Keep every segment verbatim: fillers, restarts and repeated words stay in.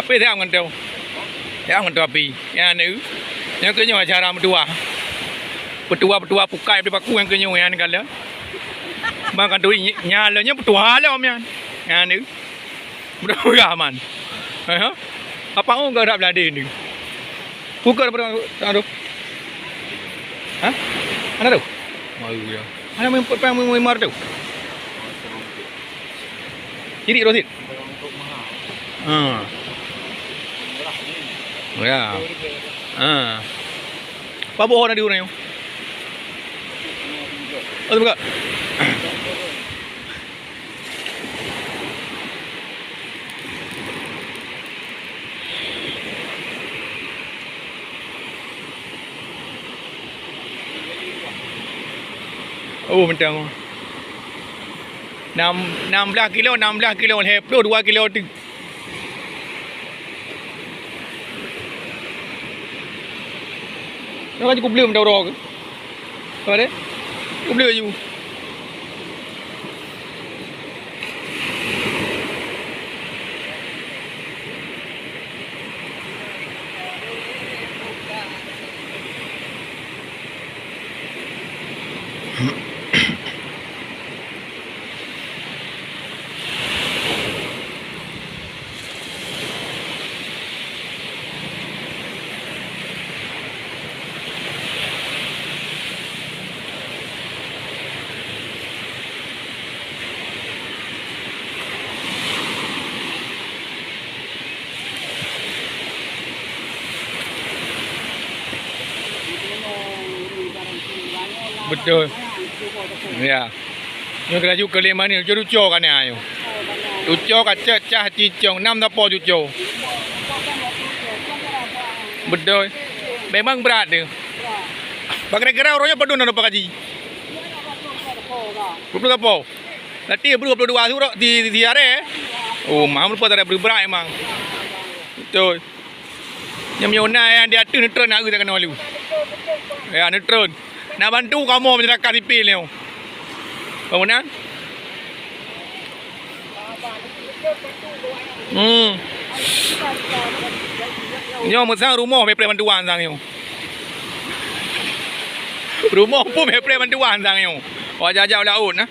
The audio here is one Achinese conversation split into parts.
Pih siap ngon tu. Siap ngon tu api. Nyan ni. Nyan keuh nyoe acara meutuah. Peutuah-peutuah pukai bri paku nyan keuh nyoe nyan kala. Bang kan tu nyan lom nyan peutuah lom nyan. Nyan ni. Mudah-mudahan aman. Ha? Apa orang gerak beladih ni? Bukan pada tu. Ha? Mana tu? Baru ya. Mana main, main, main, main mar tu? Jadi Rosid. Ha. Ya. Ha. Apa boh na di urang? Oh, buka. Oh, mentang. Nam, nam blah kilo, nam blah kilo, lhèe ploh dua kilo tu. Nyoe kan cukup bleuem daurah ke? Apa dia? Cukup bleuem laju. Betul. Ya. Nyoe geulaju keu lima ni, cuco-cuco ka na nyoe. Cuco ka ceucah cicong, nam sapo cuco. Beutôi. Memang brat dia. Bak kira-kira uroe nyoe padum na dapat gaji? Dua puluh sapo. Nanti dua puluh dua surok di, di, di hari, eh. Oh, maham lupa tak ada berat memang. Betul. Nyang meunyoe na nyang di ateueh neutron nak geuh tak keunoe lé. Ya, neutron. Nak bantu kamoe masyarakat sipil nyoe. Bangunan? Hmm. Nyoe meusang rumoh bèk preh bantuan sang nyoe. Rumoh pun bèk preh bantuan sang nyoe. Wajah-wajah laôt nah.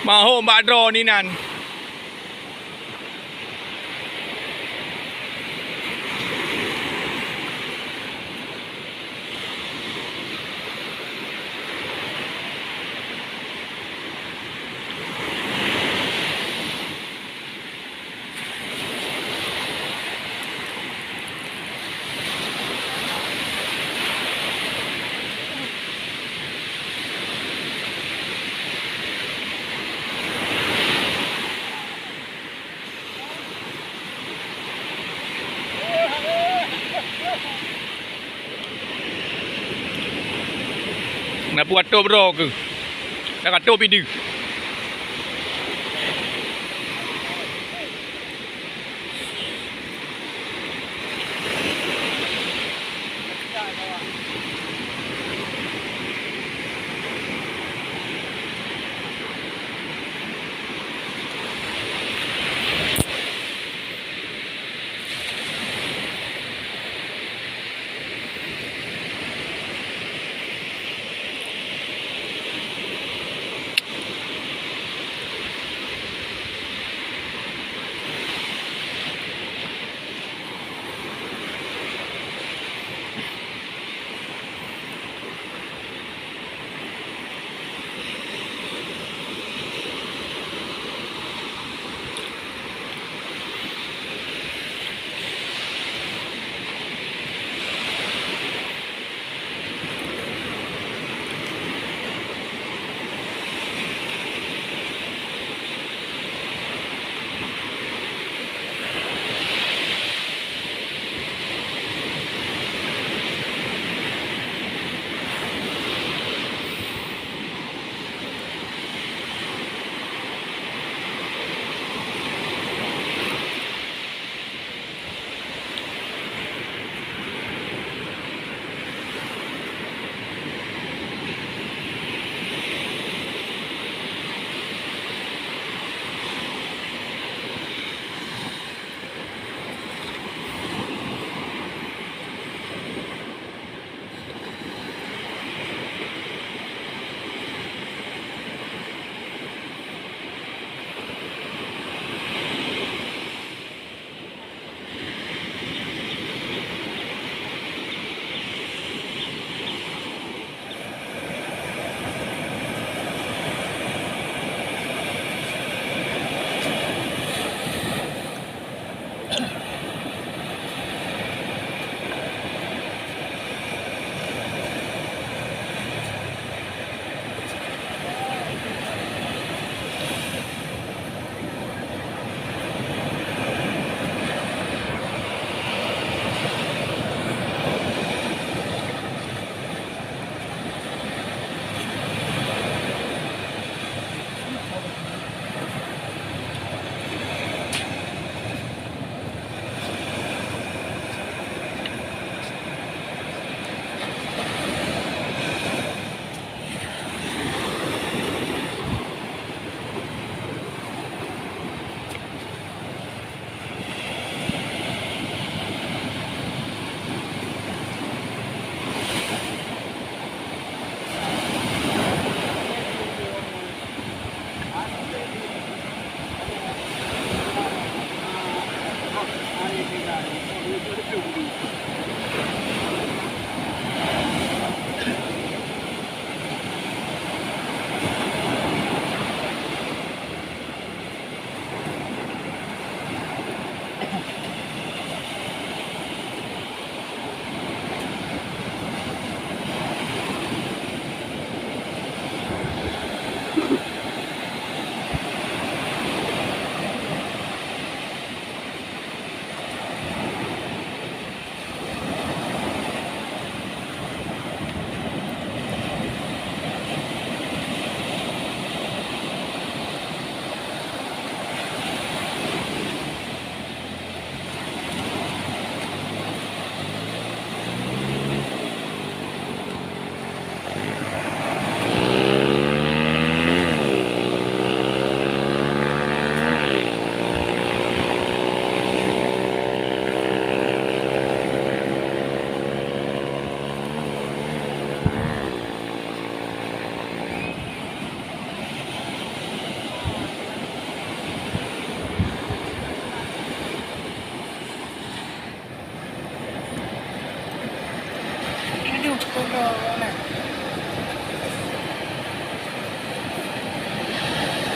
Mahom bak droe ni nan. Na peuet droe keuh. Dak ka trôk pih deuh.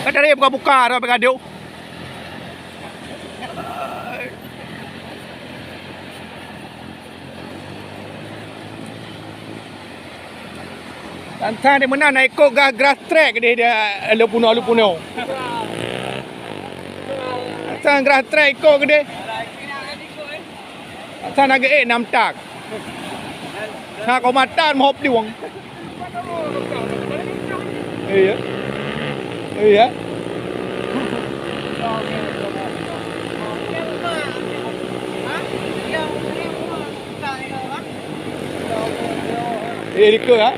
Ka cari buka-buka dah, bak gadoh. Tantang di meunan na ikot ga-, grass track deh dia, lu punoh, lu punoh. Tantang grass track ikot deh. Tantang na geuék nam tak. Sa koma tan meuhop di wang. Iya. Iya. Eh, di ke, ha?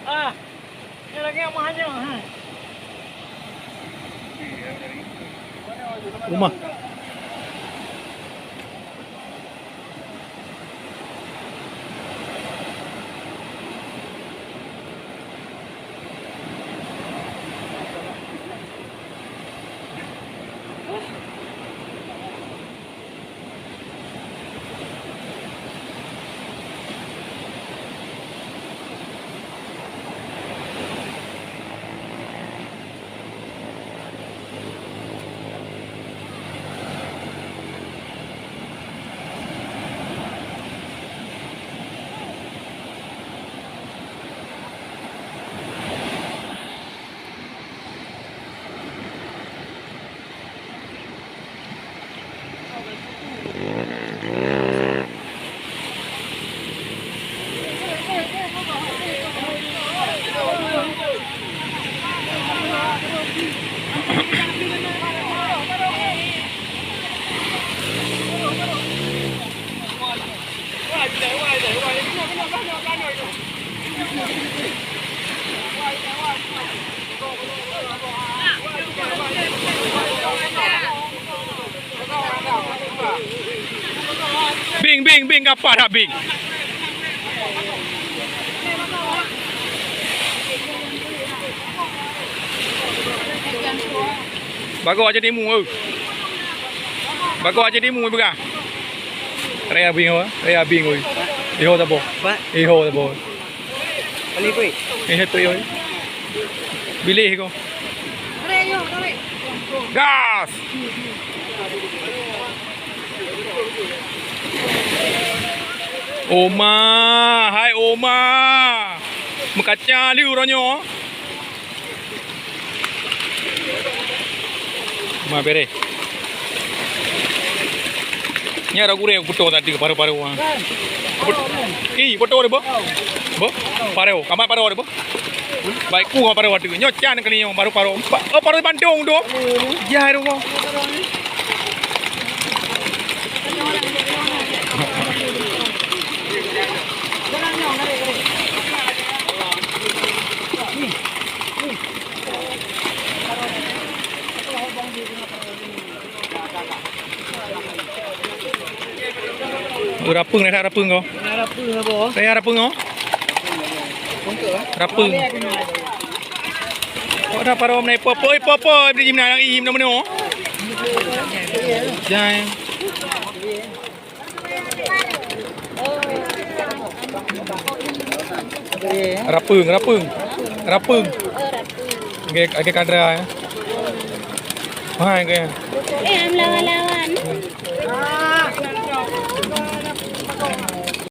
Ah, ni lagi yang mahanya. Rumah. Bing, bing, bing, gapa dah bing? Bagoe aja timu, eh. Bagoe aja timu, eh, peugah. Raya bing, eh. Raya bing, eh. Iho tabo. Iho tabo. Ani kui. Eh, tu yo. Bilih ko. Gas. Oma, hai Oma. Meukaca lé uroe nyoe. Ma bereh. Nya ada gurèe putôh tadi paru-paru ah. Ih, putôh deh, Bo. Bo, paru. Kamat paru deh, Bo. Baik ku paru waktu. Nyoe can kali nyoe paru-paru. Oh, paru Bandung tu. Jah tu. Rapeueng dah rapeueng ko. Rapeueng apa? Saya rapeueng ko. Rapeueng. Kok dah para meunai popo, eh, popo, beri jimna yang ihim nama nyoe. Jai. Rapeueng, rapeueng. Rapeueng. Agak, agak kadra, ya. Hai ke? Eh, am lawan-lawan.